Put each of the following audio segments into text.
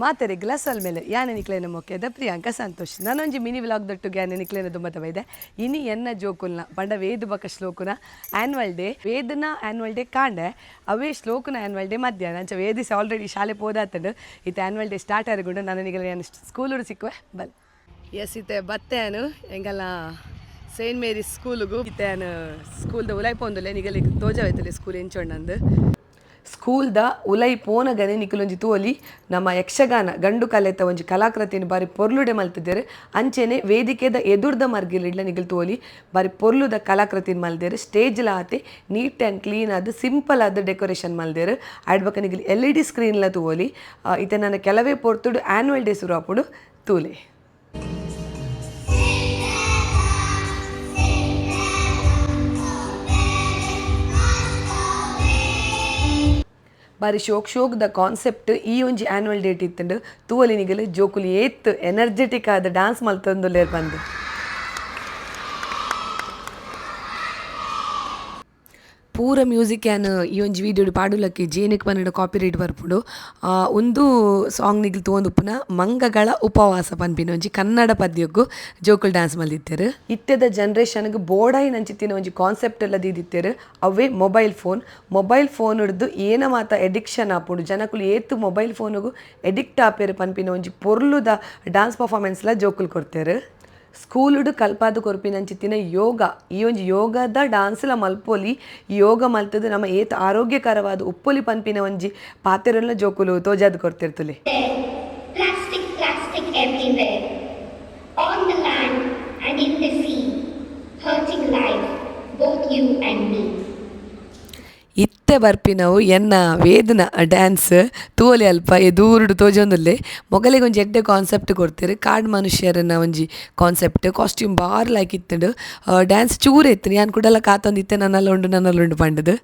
ಮಾತೆರೆಗ್ಲ ಸೊಲ್ಮೆಲೆ ಯಾನೆ ನಿಕ್ಲೇನ ಮೊಕ್ಕೆದ ಪ್ರಿಯಾಂಕ ಸಂತೋಷ್. ನಾನೊಂಜಿ ಮಿನಿ ವ್ಲಾಗ್ ದೊಟ್ಟು ಗ್ಯಾನೆ ನಿಕ್ಲೇನ ದುಂಬತ ಬೈದೆ. ಇನಿ ಎನ್ನ ಜೋಕುಲ್ನ ಪಂಡ ವೇದ ಬಕ ಶ್ಲೋಕುನ ಆನ್ಯುವಲ್ ಡೇ. ವೇದನ ಆನ್ಯುವಲ್ ಡೇ ಕಾಂಡೆ, ಅವೇ ಶ್ಲೋಕುನ ಆನ್ಯುವಲ್ ಡೇ ಮಧ್ಯಾಹ್ನ. ಅಂಚ ವೇದಿಸ್ ಆಲ್ರೆಡಿ ಶಾಲೆ ಪೋದಾತಂಡು. ಇತ್ತೆ ಆನ್ಯುವಲ್ ಡೇ ಸ್ಟಾರ್ಟ್ ಆರಗುಂಡು. ನಾನು ನಿಗಲ ನಾನು ಸ್ಕೂಲುಡು ಸಿಕ್ಕುವೆ ಬಲ್. ಎಸ್, ಇತ್ತೆ ಬತ್ತೆನು ಎಂಗಲ್ಲ ಸೇಂಟ್ ಮೇರಿ ಸ್ಕೂಲುಗು. ಇತ್ತೆ ಯಾನ್ ಸ್ಕೂಲ್ದ ಉಲೈ ಪೋಂದುಲ್ಲೆ. ನಿಗಲಿಗ್ ತೋಜಾವೈತಲೆ ಸ್ಕೂಲ್ ಎಂಚೊಂಡಂದು. ಸ್ಕೂಲ್ದ ಉಲೈ ಪೋನಗನೆ ನಿಕುಲೊಂಜಿ ತೋಲಿ, ನಮ್ಮ ಯಕ್ಷಗಾನ ಗಂಡು ಕಲೆತ ಒಂಜಿ ಕಲಾಕೃತಿನ ಬಾರಿ ಪೊರ್ಲುಡೆ ಮಲ್ತಿದ್ದೇರು. ಅಂಚೆನೆ ವೇದಿಕೆದ ಎದುರ್ದ ಮರ್ಗಿಲಿಡ್ಲ ನಿಗಲ್ ತೋಲಿ, ಬಾರಿ ಪೊರ್ಲುದ ಕಲಾಕೃತಿನ ಮಲ್ದೇರು. ಸ್ಟೇಜ್ಲ ಆತೆ ನೀಟ್ ಆ್ಯಂಡ್ ಕ್ಲೀನ್ ಆದ್ ಸಿಂಪಲ್ ಆದ್ ಡೆಕೋರೇಷನ್ ಮಲ್ದೇರು. ಆಯ್ಡ್ ಬೊಕ ನಿಗಲ್ ಎಲ್ ಇ ಡಿ ಸ್ಕ್ರೀನ್ಲ ತೂವೊಲಿ. ಇತ್ತೆ ನನ್ನ ಕೆಲವೇ ಪೊರ್ತುಡು ಆನ್ಯುವಲ್ ಡೇ ಸುರು ಆಪುಂಡು, ತೂಲೆ. ಬಾರಿ ಶೋಕ್ ಶೋಕ್ ದ ಕಾನ್ಸೆಪ್ಟ್ ಈ ಒಂಜಿ ಆನ್ಯುವಲ್ ಡೇಟ್ ಇತ್ತುಂಡು. ತೂವೊಲಿ ನಿಗಲ್, ಜೋಕುಲು ಏತ್ ಎನರ್ಜೆಟಿಕ್ ಆದ್ ಡಾನ್ಸ್ ಮಲ್ತೊಂದುಲ್ಲೆರ್ ಪಂದ್. ಪೂರ ಮ್ಯೂಸಿಕ್ ಯಾನ್ ಈ ಒಂಜಿ ವೀಡಿಯೋಡು ಪಾಡುಲಕ್ಕಿ ಜೇನಿಕ್ ಪನ್ನಡ ಕಾಪಿ ರೈಟ್ ಬರ್ಪುಂಡು. ಉಂದು ಸಾಂಗ್ ನಿಗಲ್ ತೂವೊಂದುಪ್ಪುನ ಮಂಗಗಳ ಉಪವಾಸ ಪನ್ಪಿನ ಒಂಜಿ ಕನ್ನಡ ಪದ್ಯಕ್ಕೂ ಜೋಕುಲ್ ಡಾನ್ಸ್ ಮಲ್ದಿತ್ತೆರ್. ಇತ್ತೆದ ಜನ್ರೇಷನ್ಗೆ ಬೋಡಾಯಿನಂಚಿತ್ತಿನ ಒಂಜಿ ಕಾನ್ಸೆಪ್ಟ್ ಎಲ್ಲ ದೀದಿತ್ತೆರ್. ಅವೇ ಮೊಬೈಲ್ ಫೋನ್. ಮೊಬೈಲ್ ಫೋನ್ ಹಿಡ್ದು ಏನ ಮಾತ ಎಡಿಕ್ಷನ್ ಆಪುಂಡು, ಜನಕುಲು ಏತ್ ಮೊಬೈಲ್ ಫೋನುಗು ಎಡಿಕ್ಟ್ ಆಪೆರ್ ಪನ್ಪಿನ ಒಂಜಿ ಪೊರ್ಲುದ ಡಾನ್ಸ್ ಪರ್ಫಾರ್ಮೆನ್ಸ್ಲ ಜೋಕುಲು ಕೊರ್ತೆರ್. ಸ್ಕೂಲುಡು ಕಲ್ಪಾದ ಕೊರ್ಪಿನಂಚಿತ್ತಿನ ಯೋಗ, ಈ ಒಂಜಿ ಯೋಗದ ಡಾನ್ಸ್ಲ ಮಲ್ಪೊಲಿ, ಈ ಯೋಗ ಮಲ್ತದು ನಮ್ಮ ಏತ್ ಆರೋಗ್ಯಕರವಾದ ಉಪ್ಪೊಲಿ ಪನ್ಪಿನ ಒಂಜಿ ಪಾತೆರನ್ನ ಜೋಕುಲು ತೋಜಾದ್ ಕೊರ್ತಿರ್ತುಲೆ. Plastic, plastic everywhere. On the land and in the sea, hurting life, both you and me. ಇತ್ತೆ ಬರ್ಪಿನವು ಎನ್ನ ವೇದನ ಡ್ಯಾನ್ಸ್. ತೂವೊಲಿ, ಅಲ್ಪ ಎದೂರುಡು ತೋಜೊಂದುಲ್ಲೆ. ಮೊಗಲಿಗೆ ಒಂಜಿ ಎಡ್ಡೆ ಕಾನ್ಸೆಪ್ಟ್ ಕೊರ್ತೆರ್. ಕಾಡ್ ಮನುಷ್ಯರನ ಒಂಜಿ ಕಾನ್ಸೆಪ್ಟ್. ಕಾಸ್ಟ್ಯೂಮ್ ಬಾರಿ ಲಾಯ್ಕ್ ಇತ್ತುಂಡು. ಡ್ಯಾನ್ಸ್ ಚೂರು ಇತ್ತು. ಯಾನ್ ಕುಡಲ ಕಾತೊಂದಿತ್ತೆ, ನನ್ನಲ್ಲ ಉಂಡು, ನನ್ನಲ್ಲ ಉಂಡು ಪಂಡದು.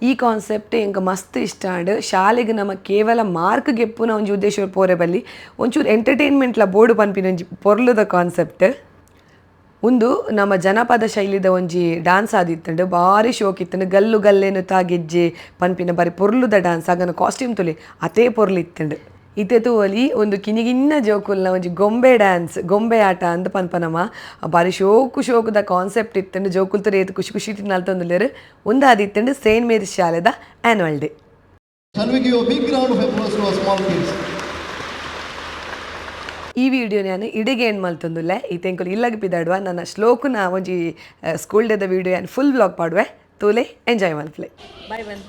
ಈ ಕಾನ್ಸೆಪ್ಟ್ ಎಂಕ್ ಮಸ್ತ್ ಇಷ್ಟ ಆಂಡ್. ಶಾಲೆಗೆ ನಮ್ಮ ಕೇವಲ ಮಾರ್ಕ್ ಗೆಪ್ಪುನ ಒಂಜಿ ಉದ್ದೇಶ ಪೋರೆ ಬಲ್ಲಿ, ಒಂಚೂರು ಎಂಟರ್ಟೈನ್ಮೆಂಟ್ಲ ಬೋಡು ಪನ್ಪಿನ ಒಂಜಿ ಪೊರ್ಲುದ ಕಾನ್ಸೆಪ್ಟ್. ಉಂದು ನಮ್ಮ ಜನಪದ ಶೈಲಿದ ಒಂಜಿ ಡಾನ್ಸ್ ಆದಿತ್ತುಂಡು. ಬಾರಿ ಶೋಕ್ ಇತ್ತುಂಡು. ಗಲ್ಲು ಗಲ್ಲೇನು ತಾಗೆಜ್ಜೆ ಪನ್ಪಿನ ಬಾರಿ ಪೊರ್ಲುದ ಡಾನ್ಸ್. ಆಗನ ಕಾಸ್ಟ್ಯೂಮ್ ತುಲೆ, ಅತೇ ಪೊರ್ಲು ಇತ್ತುಂಡು. ಇತ್ತೆ ತೂವೊಲಿ, ಒಂದು ಕಿನಿಗಿನ್ನ ಜೋಕುಲ್ನ ಒಂಜಿ ಗೊಂಬೆ ಡ್ಯಾನ್ಸ್, ಗೊಂಬೆ ಆಟ ಅಂದ್ ಪನ್ಪನಮ. ಬಾರಿ ಶೋಕು ಶೋಕುದ ಕಾನ್ಸೆಪ್ಟ್ ಇತ್ತುಂಡು. ಜೋಕುಲ್ ಏತ್ ಖುಷಿ ಖುಷಿ ನಲ್ತೊಂದುಲ್ಲೆರ್. ಉಂದಾದಿತ್ತುಂಡು ಸೇಂಟ್ ಮೇರಿ ಶಾಲೆದ annual day. Shall we give a big round of applause to our small kids? ಈ ವಿಡಿಯೋ ನಾನು ಇಡಿಗೆ ಏನು ಮಲ್ತೊಂದುಲ್ಲೆ. ಈ ತೆಂಕುಲು ಇಲ್ಲಗ್ ಪಿದಾಡುವ. ನನ್ನ ಶ್ಲೋಕುನ ಒಂಜಿ ಸ್ಕೂಲ್ ಡೇದ ವಿಡಿಯೋ ಯಾನ್ ಫುಲ್ ವ್ಲಾಗ್ ಪಾಡುವೆ. ತೂಲೆ, ಎಂಜಾಯ್ ಮಲ್ಪಲೆ. ಬಾಯ್ ಬನ್.